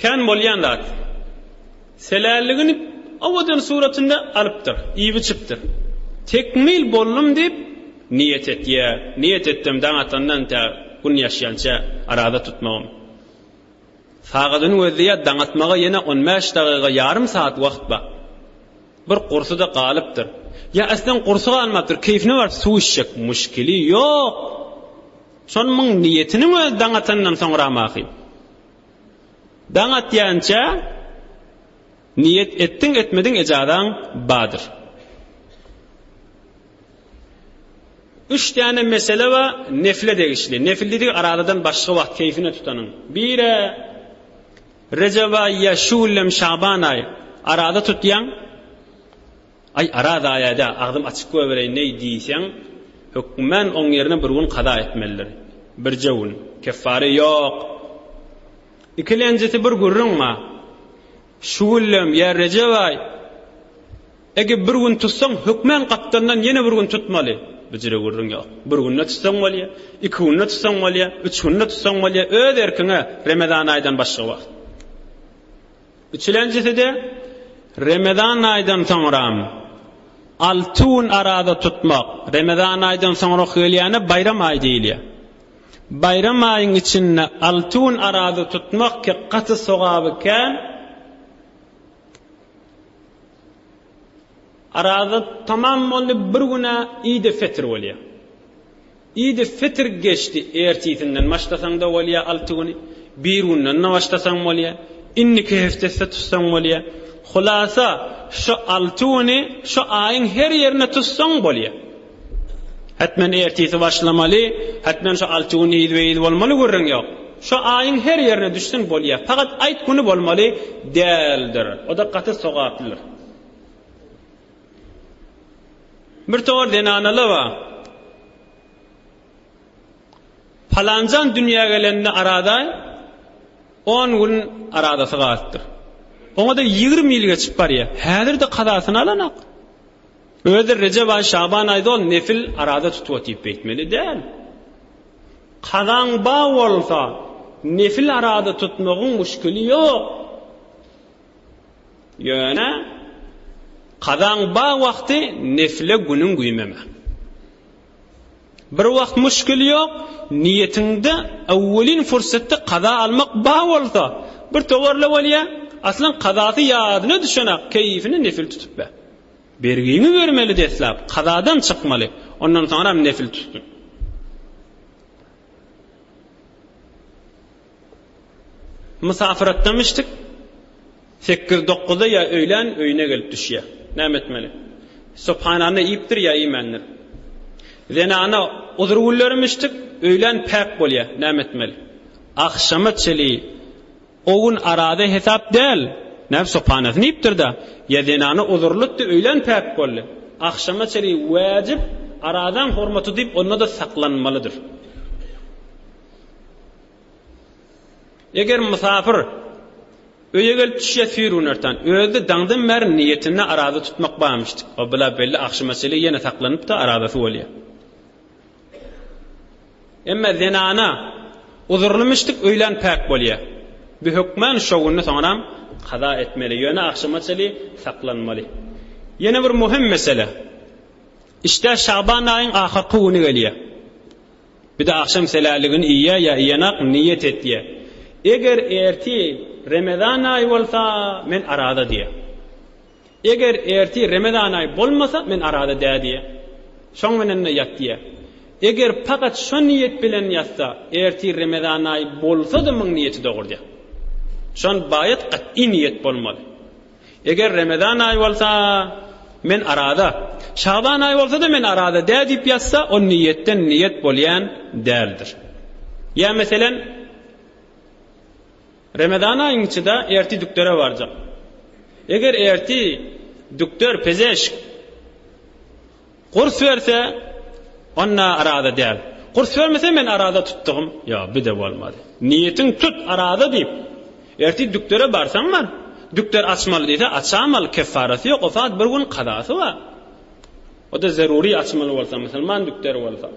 Kän bolýan zat. Selälligini owadan suratynda alypdyr, iýip-içipdir. Tekmil boldum diýip niýet etýär. Niýet etdim daň atandan tä Gün ýaşýança araza tutmagym. Sagadyny gözleýär, daň atmaga ýene on bäş dagyga, ýarym sagat wagt bar. Bir gursy-da galypdyr. Ýa aslen gursy galmapdyr, keýfine baryp suw içjek. Muşkili ýok. Şonuň niýetiniň özi daň atandan soňramaky. Daň atýança niýet etdiň, etmediň ejazaň bardyr. Üç däne mesele bar nefle degişli. Nefil diýdigi arazadan başga wagt keýfine tutanyň. Biri Rejep aýy ýa şu günlem Şaban aýy araza tutýaň. Aý araz aýada agzym açyk goýbereýin-eý diýseň, hökmän oň ýerine bir gün kaza etmelidir. Birje gün. Keffare ýok. Ikilenjisi bir gürrüň bar. Şu günlem ýa Rejep aý Eger bir gün tutsaň, hökmän gapdalyndan ýene bir gün tutmaly. Bu jüre gürrüň ýok. Bir günde tutsaň bolýar, iki günde tutsaň bolýar, üç günde tutsaň bolýar, öz erkiňe Remezan aýdan başga wagt. Üçülenjisi-de Remezan aýdan soňram alty gün araza tutmak. Remezan aýdan soňraky gelýäne Baýram aýy diýilýär. Baýram aýyň içinde alty gün araza tutmak ki gaty sogaby kän. Araza tamam boldy bir güne Idi fitr bolýar. Idi fitr geçdi ertisinden başlasaňda bolýar alty güni, bir günden-de başlasaň bolýar, indiki heftesde tutsaň bolýar. Hulasa şu alty güni şu aýyň her ýerinde tutsaň bolýar. Hetmen ertisi başlamaly, hetmen şu alty gün yzbe-yz bolmaly gürrüň ýok. Şu aýyň her ýerine düşsün bolýar. Fakat aýt güni bolmaly däldir. O-da gaty sogaplydyr. Bir towar zenanalar bar. Palanjan dünýä gelende arada on gün aradasy galypdyr. Oňa-da 20 ýyl geçip barýar. Häzir-de kazasyny alanak. Özi Rejep aý, Şaban aýda ol nefil araza tutup otyp beýtmeli däl. Kazaň ba bolsa, nefil araza tutmagyň muşkili ýok. Ýöne kazaň ba wagty nefile günüň güýmeme. Bir wagt muşkil ýok, niýetiňde awwelin fursatda kaza almak ba bolsa, bir towarla bolýa, aslan kazasy ýadyna düşenak, keýfine nefil tutup be. Bergiňi bermeli deslap, kazadan çykmaly, ondan soňram nefil tutsun. Mysafyratdamişdik, sekiz-dokuzda ýa öýlän öýüne gelip düşýär. Näme etmeli? Subhanany iýipdir ýa iýmändir. Zenana uzur günlerimişdik, öýlän päk bolýar. Näme etmeli? Agşama çeli O gün araza hesap däl. Näme sopanasyny iýipdir-dä. Ýa zenana uzurlytdy, öýlän päk boldy. Agşama çenli wäjip arazaň hormaty diýip onda-da saklanmalydyr. Eger mysapyr öýe gelip düşýä süýr günortan, özi-de daňdan bäri niýetinde araza tutmak barmyşdyk. O bula belli agşama çenli ýene saklanyp-da arazasy bolýar. Emma zenana uzurly müşdik öýlän päk bolýar. Bu hökman şo günde soňram kaza etmeli, ýöne agşama çenli saklanmaly. Ýene bir möhüm mesele. Işdä Şaban aýyň ahyrky güni gelýär. Bir-de agşam seläligini iýýär ýa iýenak niýet etýär. Eger ertir Remezan aýy bolsa, men araza diýýär. Eger ertir Remezan aýy bolmasa, men araza dä diýýär. Şoň bilen-de ýatýar. Eger pakat şo niýet bilen ýatsa, ertir Remezan aýy bolsa-da muň niýeti dogry diýýär. Şon baýat gat'y niýet bolmaly. Eger Remezan aýy bolsa, men araza. Şaban aýy bolsa-da men araza dä diýip ýatsa, ol niýetden niýet bolýan däldir. Ýa meselen, Remezan aýyň içi-de ertir dükdere barjak. Eger ertir dükder, pezeşk, Gurs berse, onda araza däl. Gurs bermese, men araza tutdugym. Ýok, bir-de bolmaz. Niýetiň tut, araza diýip. Ertir dükdere barsaň bar. Dükder açmaly diýse, açamaly, keffarasy ýok, o saat bir gün kazasy bar. O-da zerury açmaly bolsa, musulman dükderi bolsa.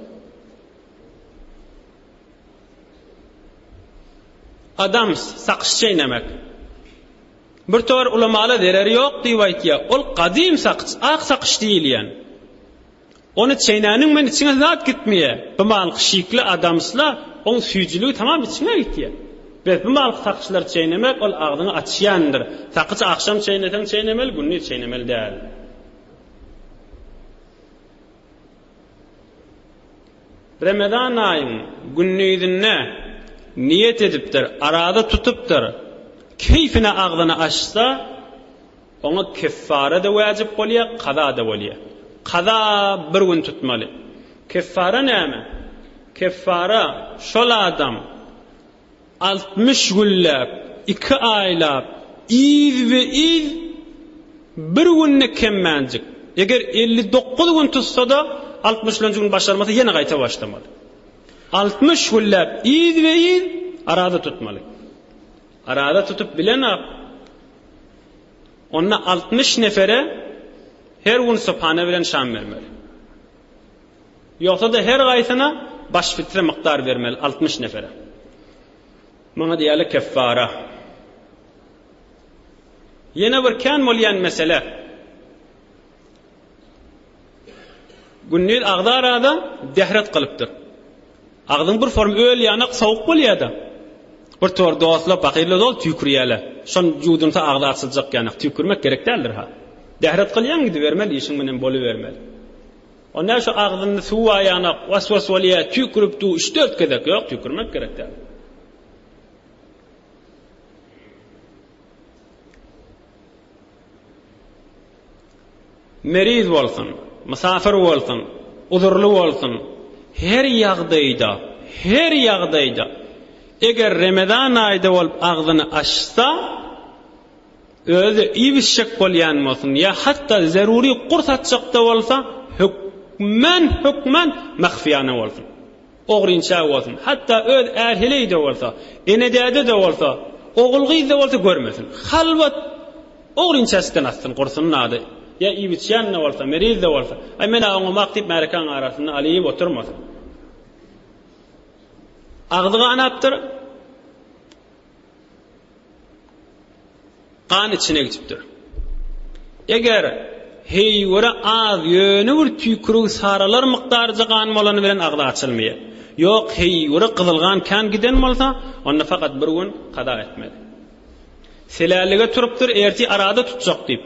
Adams, sakyş çeýnemek. Bir towar ulamala zereri ýok diýip aýtýar. Ol gadym sakyç, ak sakyç diýilýän. Ony çeýnäniň bilen içiňe zat gitmeýär. Bu malky şikli adamsla oň süýjüligi tamam içiňe gitýär. Bes bu malky sakyçlary çeýnemek ol agzyňy açýandyr. Sakyç agşam çeýneseň çeýnemeli, gündiz çeýnemeli däl. Remezan aýyň gündizinde niýet edipdir, araza tutupdyr, keýfine agzyny açsa, oňa keffara-da wäjip bolýar, kaza-da bolýar. Kaza bir gün tutmaly. Keffara näme? Keffara şol adam 60 günläp, iki aýlap, yzbe-yz bir günde kemmänjik, eger 59 gün tutsa-da, altmyşynjy gün başarmasa ýene gaýta başlamaly. 60 günläp yzbe-yz araza tutmaly. Araza tutup bilenok, onda 60 nefere her gün subhana bilen şam bermeli. Ýogsa-da her gaýsyna baş fitre mukdar bermeli, 60 nefere. Muňa diýýärler keffara. Ýene bir kän bolýan mesele. Gündiz agzy arada dehret gylypdyr. Agzyň bir form öl ýanak sowuk bolýar-da. Bir tor dostlar pakyrlar dol tüýkürýärler. Şon ýuwdunsa agzy açyljak ýanak. Tüýkürmek gerek däldir ha. Dehret kylýaň gidibermeli işiň bilen bolubermeli. Onda şu agzynda suw bar ýanak was-was bolýar tüýkürip du üç-dört gezek ýok tüýkürmek gerek däl. Meriz bolsun, mysafir bolsun, uzurly bolsun, her ýagdaýda, her ýagdaýda, eger Remezan aýda bolup agzyny açsa, özi iýip-içjek bolýan bolsun ýa hatda zerury gurs atjak-da bolsa, hökman, hökman mahfiýana bolsun. Ogrynça bolsun, hatda öz är-heleý-de bolsa, ene-däde-de bolsa, ogul-gyz-da bolsa görmesin. Halwat ogrynçasdan atsyn, gursun nady. Ýa iýip-içýän-de bolsa, meriz-de bolsa, Aý, men-ä oňamak diýip, märekäň arasynda alyp oturmasyn. Agzy ganapdyr. Gan içine gidipdir. Eger heýwere az ýöne bir tüýkürik saralar mukdaryja gan bolany bilen agzy açylmaýar. Ýok, heýwere gyzyl gan kän giden bolsa, onda fakat bir gün kaza etmeli. Selälige turupdyr, ertir arada tutjak diýip.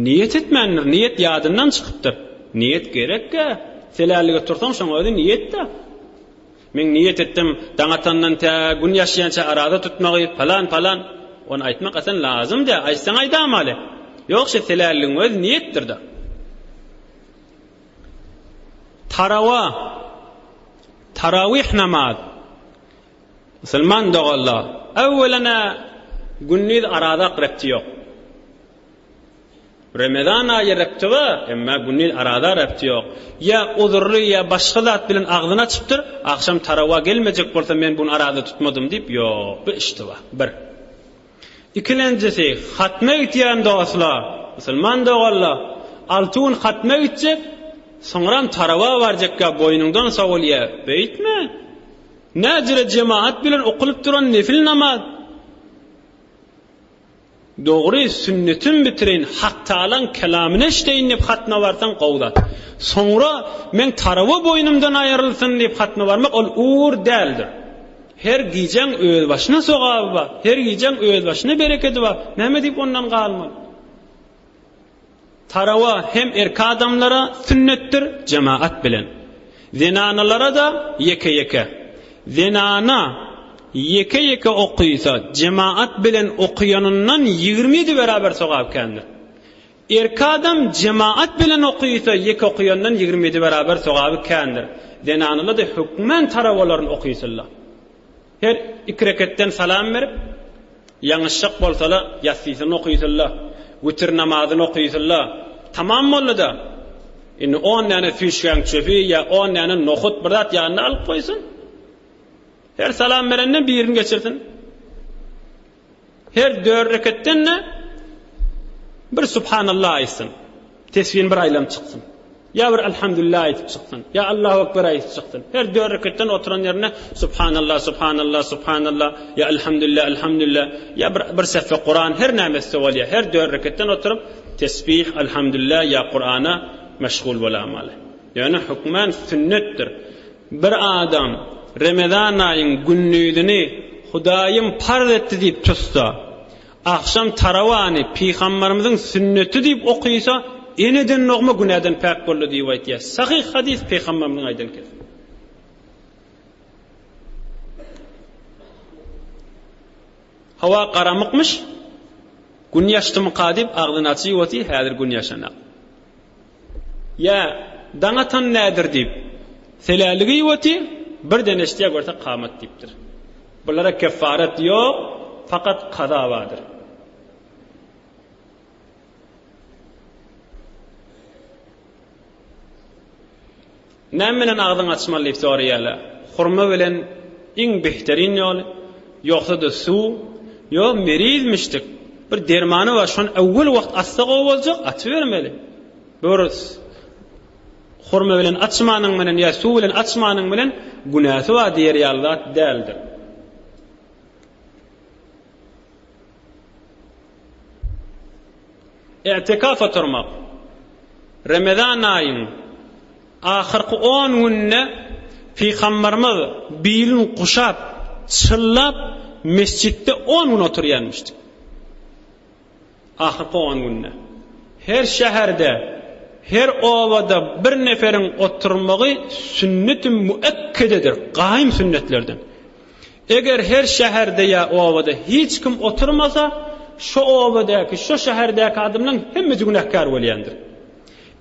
Niýet etmändir, niýet ýadyndan çykypdyr. Niýet gerek-ä. Selälige tursaň, şoň özi niýet-dä. Men niýet etdim, daň atandan tä gün ýaşýança araza tutmagy, palan, palan. Ony aýtmak asan lazym däl, aýtsaň aýdamaly. Ýok, şe selälligiň özi niýetdir-de. Tarawa, tarawih namaz. Musulman doganlar, öwwelene gündiz araza repti ýok. Remezan aýy repti bar, emma gündiz araza repti ýok. Ýa uzurly ýa başga zat bilen agzyny açypdyr, agşam tarawa gelmejek bolsa men bu gün araza tutmadym diýip, ýok, bu iştiba, bir. Ikilenjisi, hatma gitýän dostlar, musulman doganlar, alty gün hatma gitjek, soňram tarawa barjakka boýnuňdan sowulýar, beýtme. Näjüre jemagat bilen okalyp duran nefil namaz. Dogry, sünnetim bitireýin, Haktagalaň kelamyny eşdeýin diýip hatma barsaň gowy zat. Soňra meň tarawa boýnumdan aýrylsyn diýip hatma barmak ol ugur däldir. Her gijäň özbaşyna sogaby bar, her gijäň özbaşyna berekedi bar, näme diýip ondan galmaly? Tarawa hem erkek adamlara sünnetdir, jemagat bilen. Zenanalara-da ýeke-ýeke. Zenana ýeke-ýeke okysa, jemagat bilen okaýanyndan 27 beraber sogap kändir. Erkek adam jemagat bilen okysa, ýeke okaýandan 27 beraber sogaby kändir. Zenanalar-da hökmän tarawalaryny okysynlar. Her iki reketden salam berip, ýaňyşjak bolsala, ýassysyny okysylla, witir namazyny okysylla, tamam boldy-da. Indi on däne süýşgäň çöpi ýa on däne nohut bir zat ýanyna alyp goýsun. Her salam berenden birini geçirsin. Her dört reketden-de bir Subhanallah aýtsyn. Tesbihini bir aýlanyp çyksyn. Ýa bir Elhamdülillah aýdyp çyksyn. Ýa Allahu Ekber aýdyp çyksyn. Her dört reketden oturan ýerinde Subhanallah, Subhanallah, Subhanallah, ýa Elhamdülillah, Elhamdülillah, ýa bir, bir sehfe Kuran, her näme etse bolýar. Her dört reketden oturyp tesbih, Elhamdülillah ýa Kurana meşgul bolamaly. Ýöne hökman sünnetdir. Bir adam Remezan aýyň gündizini Hudaýym parz etdi diýip tutsa, agşam tarawany Pygambarymyzyň sünneti diýip okysa, eneden dogma günäden päk boldy diýip aýtýar. Sahyh hadys Pygambarymyzyň aýdan kesi. Howa garamykmyş, Gün ýaşdymyka diýip agzyny açyp otyr, häzir gün ýaşanak. Ýa, daň atan nädir diýip, selälik iýip otyr, birden eşidýär görse kamat diýipdir. Bulara keffaret ýok, fakat kaza bardyr. Näme bilen agzyňy açmaly diýip soraýarlar. Hurma bilen iň behterin ýoly, ýogsa-da suw. Ýok, merizmişdik. Bir dermany bar, şony öwwel wagt atsa gowy boljak, atybermeli. Bir hurma bilen açmanyň bilen ýa suw bilen açmanyň bilen günäsi bar diýer ýaly zat däldir. I'tikaf oturmak. Remezan aýyň ahyrky on gününde Pygamberimiz bilini guşap, çyllap mesjitde on gün oturýanmyşdy. Ahyrky on günde. Her şäherde, her obada bir neferiň oturmagy sünnet-i müekkededir, gaýym sünnetlerden. Eger her şäherde ýa obada hiç kim oturmasa, şo obadaky, şo şäherdäki adamlaryň hemmesi günäkär bolýandyr.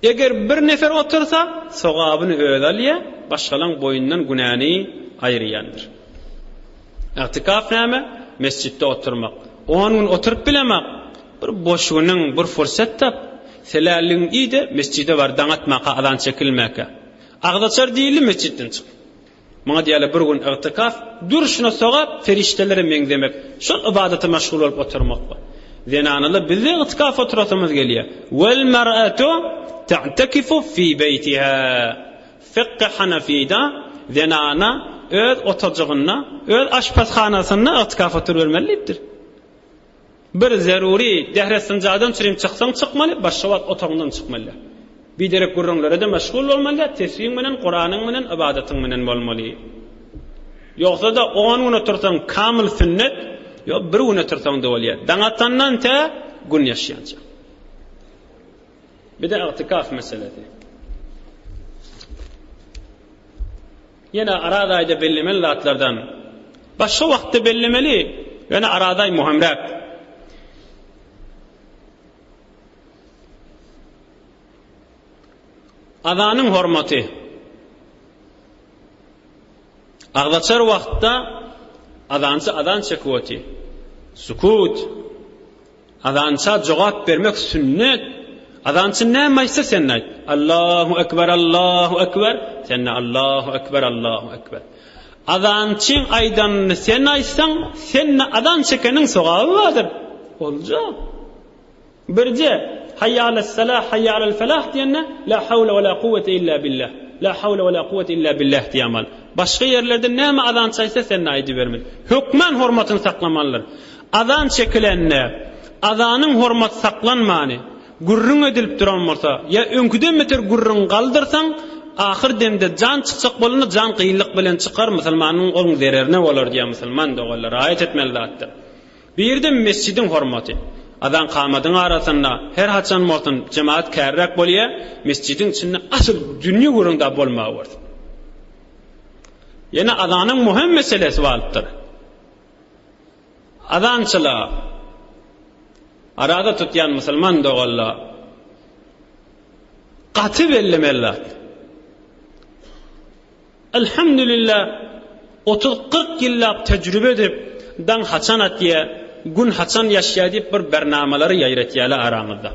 Eger bir nefer otursa, sogabyny özi alýar, başgalaň boýundan günäni aýyrýandyr. Ygtykaf näme? Mesjitde oturmak. On gün oturyp bilemak, bir boş günüň, bir fursat tap, selälligiňi iý-de, mesjide bar, daň atmaka, azan çekilmäkä. Agzaçar diýildi, mesjitden çyk. Muňa diýýärler bir gün ygtykaf, durşuna sogap, perişdelere meňzemek, şol ybadata meşgul bolup oturmak bar. Zenanalar bizde ygtykaf oturasymyz gelýär. Wel mar'atu ta'takifu fi beýtiha. Fykhy Hanafida zenana öz otajygynda, öz aşpazhanasynda ygtykaf oturybermeli diýipdir. Bir zerury dähresynjadan çürim çyksaň çykmaly, başga wagt otagyňdan çykmaly däl. Biderek gürrüňlere-de meşgul bolmaly däl, tesbiň bilen, Kuranyň bilen, ybadatyň bilen bolmaly. Ýogsa-da on gün otursaň kamyl sünnet, ýok bir gün otursaň-da bolýar. Daň atandan tä gün ýaşýança. Bir-de ygtykaf meselesi. Ýene Araz aýda bellemeli zatlardan. Başga wagtda bellemeli, ýöne Araz aý möhümräk. Azanyň hormaty. Agzaçar wagtda azançy azan çekip otyr. Sukut. Azança jogap bermek sünnet. Azançy näme aýtsa sen aýt. Allahu ekber, Allahu ekber. Sen-de Allahu ekber, Allahu ekber. Azançyň aýdanyny sen aýtsaň, sen-de azan çekeniň sogaby bardyr. Olja. Birje, Haýýa alas-salah, haýýa alal-felah diýende, la hawle we la kuwwete illa billah. La hawle we la kuwwete illa billah diýýärmeli. Başga ýerlerde näme azan çaýsa sen-de aýdybermeli. Hökman hormatyny saklamalydyr. Azan çekilende, azanyň hormaty saklanmany, gürrüň edilip duran bolsa, ýa öňküden beter gürrüň galdyrsaň, ahyr demde jan çykjak bolanda jan kynlyk bilen çykar, musulmanyň oň zererine bolar diýýär musulman doganlar, raýat etmeli zatdyr. Birde mesjidiň hormaty. Azan kamadyň arasynda her haçan bolsun jemagat kärräk bolýa, mesjidiň içinde asyl dünýe gürrüň da bolmagy bolsun. Ýene azanyň möhüm meselesi balypdyr. Azançyla araza tutýan musulman doganla gaty bellemeli zat. Elhamdülillah 30-40 ýyllap tejrübe edip, daň haçan atýa, gün haçan ýaşýa diýip bir bernamalary ýaýratýalar araňyzda.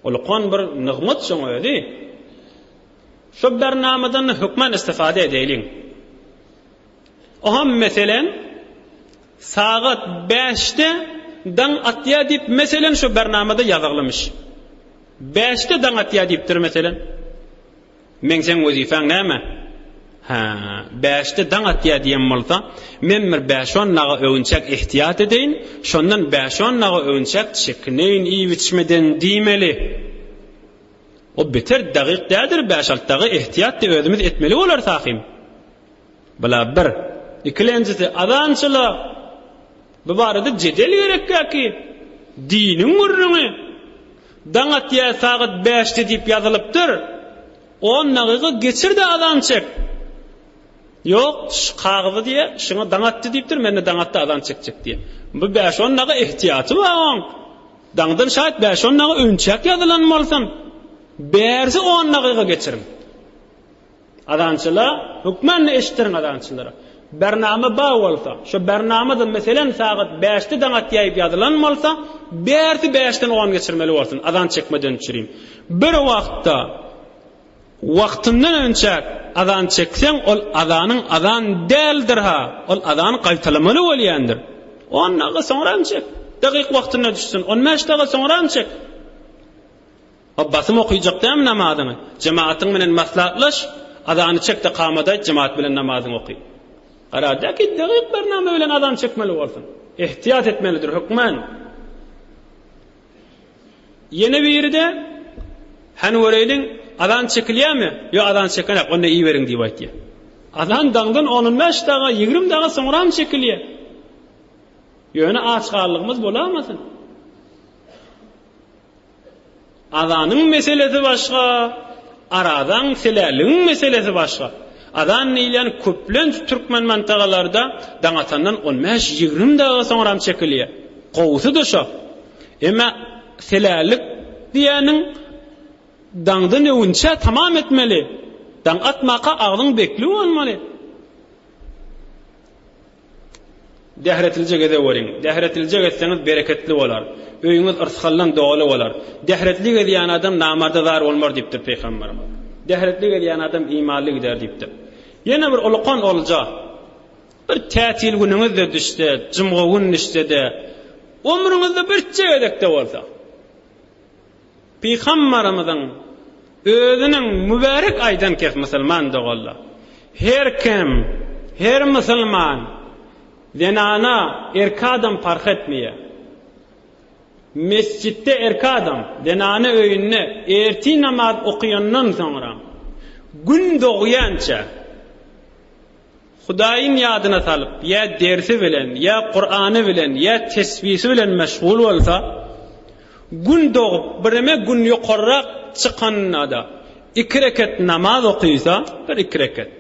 Ulkan bir nygmat şoň özi. Şo bernamadan hökman istifade edeýliň. Oňam meselem, sagat bäşde daň atýar diýip, meselem, şo bernamada ýazyglymyş. Bäşde daň atýar diýipdir, meselem. Meň seň wezipäň näme? Hä, bäşde daň atýar diýen bolsa, men bir bäş-on daga öwünçäk ehtiýat edeýin, şondan bäş-on daga öwünçäk çekineýin iýip-içmeden diýmeli. O beter dagyk däldir, bäş-alty dagy ehtiýat-da özümiz etmeli bolarys ahym. Bula bir. Ikilenjisi, azançylyk. Bu barada jedel gerekkäki? Diniň gürrüňi. Daň atýar sagat bäşde diýip ýazylypdyr. On dagyga geçir-de azan çek. Ýok, şu kagyzy diýýär, şuňa daň atdy diýipdir, men-de daň atdy azan çekjek diýýär. Bu bäş-on dagy ehtiýaty bar oň. Daňdan şaýat bäş-on dagy öňçäk ýazylan bolsun. Bärsi on dagyga geçiriň. Azançyla hökmanda eşitdiriň azançylara. Bernama bar bolsa, şo bernamada meselem sagat bäşde daň atýaýyp ýazylan bolsa, bärsi bäşden on geçirmeli bolsun, azan çekmeden çürim. Bir wagtda wagtyndan önçäk azan çekseň ol azanyň azan däldir-ha, ol azany gaýtalamaly bolýandyr. On dagyga soňram çek, dagyk wagtynda düşsün, on bäş dagyga soňram çek. A basym okyjak dämi namazyňy? Jemaatyň bilen maslahatlaş, azany çek-de kamat aýt, jemaat bilen namazyňy oky. Gara, däki dagyk bername bilen azan çekmeli bolsun. Ehtiýat etmelidir hökman. Ýene biri-de, Hany göreýliň, azan çekilýärmi? Ýok, azan çekenak, onda iýiberiň diýip aýtýar. Azan daňdan on-on bäş daga, ýigrimi daga soňram çekilýär. Ýöne aç galdygymyz bolamasyn. Azanyň meselesi başga, arazaň, selärligiň meselesi başga. Azan diýilýän köplenç türkmen mantagalarda daň atandan on bäş-ýigrimi dagyga soňram çekilýär. Gowusy-da şo. Emma selärlik diýýäniň daňdan öwünçä tamam etmeli. Daň atmaka agzyň bekli bolmaly. Dähretlije gezeweriň. Dähretlije gezseňiz bereketli bolar. Öýüňiz yrsgaldan doly bolar. Dähretli gezýän adam namarda zar bolmar diýipdir pygamberimiz. Dähretli gezýän adam imanly gider diýipdir. Ýene bir ulukan olja. Bir tätil günüňiz-de düşse, jumga gün düşse-de, ömrüňizde birje gezek-de bolsa, Pygambarymyzyň özüniň mübärek aýdan kes musulman doganlar. Her kim, her musulman zenana, erki adam parh etmeýär. Mesjitde erki adam, zenana öýünde ertir namaz okaýandan soňra gün dogýança Hudaýyň ýadyna salyp, ýa dersi bilen, ýa Kurany bilen, ýa tesbisi bilen meşgul bolsa, Gün dogup, bireme Gün ýokarrak çykanda-da, iki reket namaz okysa, bir iki reket,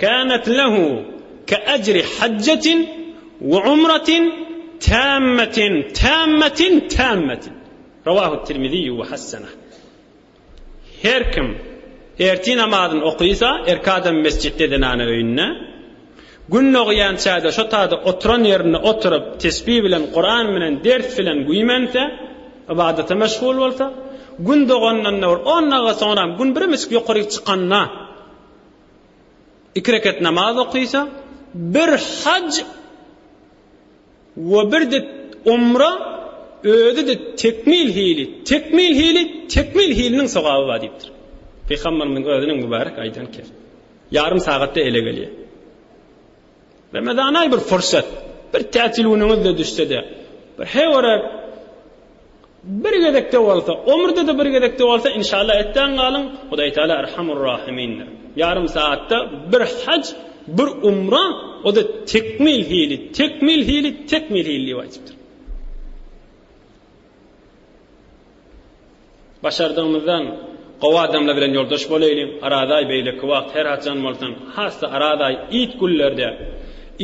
Kânet lehu ke ejri hajjetin we umratin tämmetin, tämmetin, tämmetin. Rawahu Tirmiziýu we hasseneh. Her kim ertir namazyny okysa, erkek adam mesjitde, zenana öýünde, Gün dogýança-da şo taýda oturan ýerinde oturyp, tesbih bilen, Kuran bilen, ders bilen güýmense, ybadata meşgul bolsa, Gün dogandan-da bir on dagyga soňram Gün biremejik ýokaryk çykanda iki reket namaz okysa, bir haj We bir-de umra özi-de tekmil hili, tekmil hili, tekmil hiliniň sogaby bar diýipdir. Pygamberimiziň özüniň mübärek aýdan kesi. Ýarym sagatda ele gelýär. Ramazan aý bir fursat. Bir tätil günüňiz-de düşse-de, bir heýwere bir gezekde bolsa, ömürde-de bir gezekde bolsa, inşallah etdäň galyň, Hudaý Teala Erhamur Rahimindir. Ýarym sagatda bir haj, bir umra, o-da tekmil hili, tekmil hili, tekmil hili diýip aýdypdyr. Başardygymyzdan gowy adamlar bilen ýoldaş bolaýlyň, Arazaý beýleki wagt her haçan bolsun, has-da Arazaý it günlerde,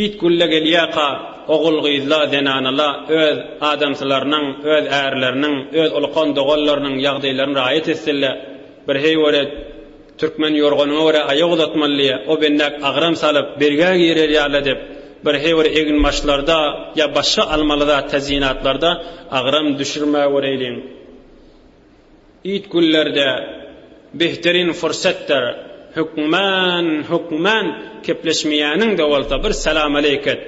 it günle gelýäka ogul-gyzla, zenanala öz adamsylarynyň, öz ärleriniň, öz ulukan doganlarynyň ýagdaýlaryny raýat etsinle, bir heýweret türkmen ýorganyňa görä aýak uzatmaly diýýä, o bendäk agram salyp bergä girer ýaly edip, bir heýwere eginbaşlarda ýa başga almaly zat täzinatlarda agram düşürmäwereýliň. It günlerde behterin fursatdyr, hökman, hökman kepleşmeýäniň-de bolsa bir salamaleýk et.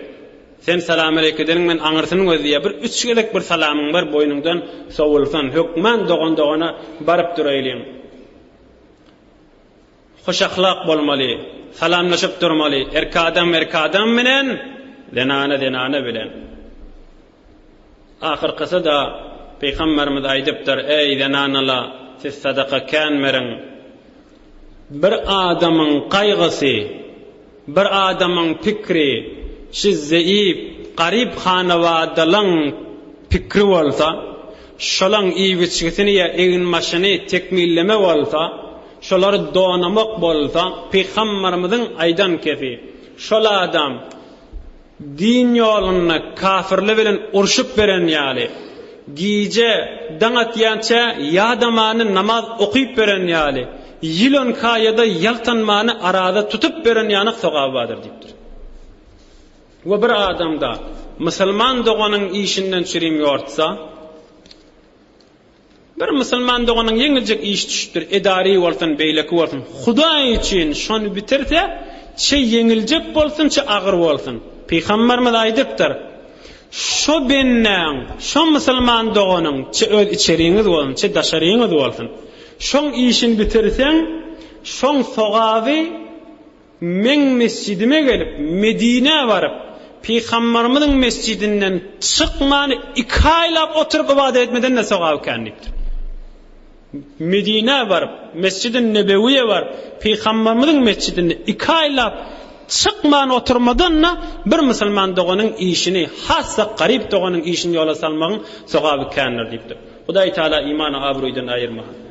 Sen salamaleýk edeniň bilen aňyrsyny gözleýär, bir üç gezek bir salamyň bar boýnuňdan sowulsyn. Hökman dogan-dogana baryp duraýlyň. Hoş ahlak bolmaly, salamlaşyp durmaly, erk adam erk adam bilen, zenana zenana bilen. Ahyrkysy-da Pygamberimiz aýdypdyr, Eý, zenanalar, siz sadaka kän beriň. Bir adamyň gaýgysy, bir adamyň pikri şi zeýip, garyp hanawadalaň pikri bolsa, şolaň iýip-içgisini ýa eginbaşyny tekmilleme bolsa, şolary donamak bolsa, Pygamberimiziň aýdan kefi, şol adam, Din ýolunda kafirler bilen urşup beren ýaly, gije daň atýança ýadamany namaz okyp beren ýaly, ýylan kaýada ýaltanmany araza tutup beren ýaly sogaby bardyr diýipdir. We bir adamda musulman doganyň işinden çürim ýortsa, Bir musulman doganyň ýeňiljek iş düşüpdir, edary bolsun, beýleki bolsun, Hudaý üçin şony bitirse, çe ýeňiljek bolsun, çe agyr bolsun. Pygamberimiz aýdypdyr, Şo bendäň, şo musulman doganyň, çe öz içeriňiz bolsun, çe daşaryňyz bolsun, şoň işini bitirseň, şoň sogaby Meň mesjidime gelip, Medinä baryp, Pygambarymyzyň mesjidinden çykman iki aýlap oturyp ybadat etmeden-de sogaby kän diýipdir. Medinä baryp, Mesjidi Nebewiýe baryp, Pygambarymyzyň mesjidinde iki aýlap çykman oturmadan-da bir musulman doganyň işini, has-da garyp doganyň işini ýola salmagyň sogaby kändir diýipdir. Hudaý Taala imany abraýdan aýyrmasyn.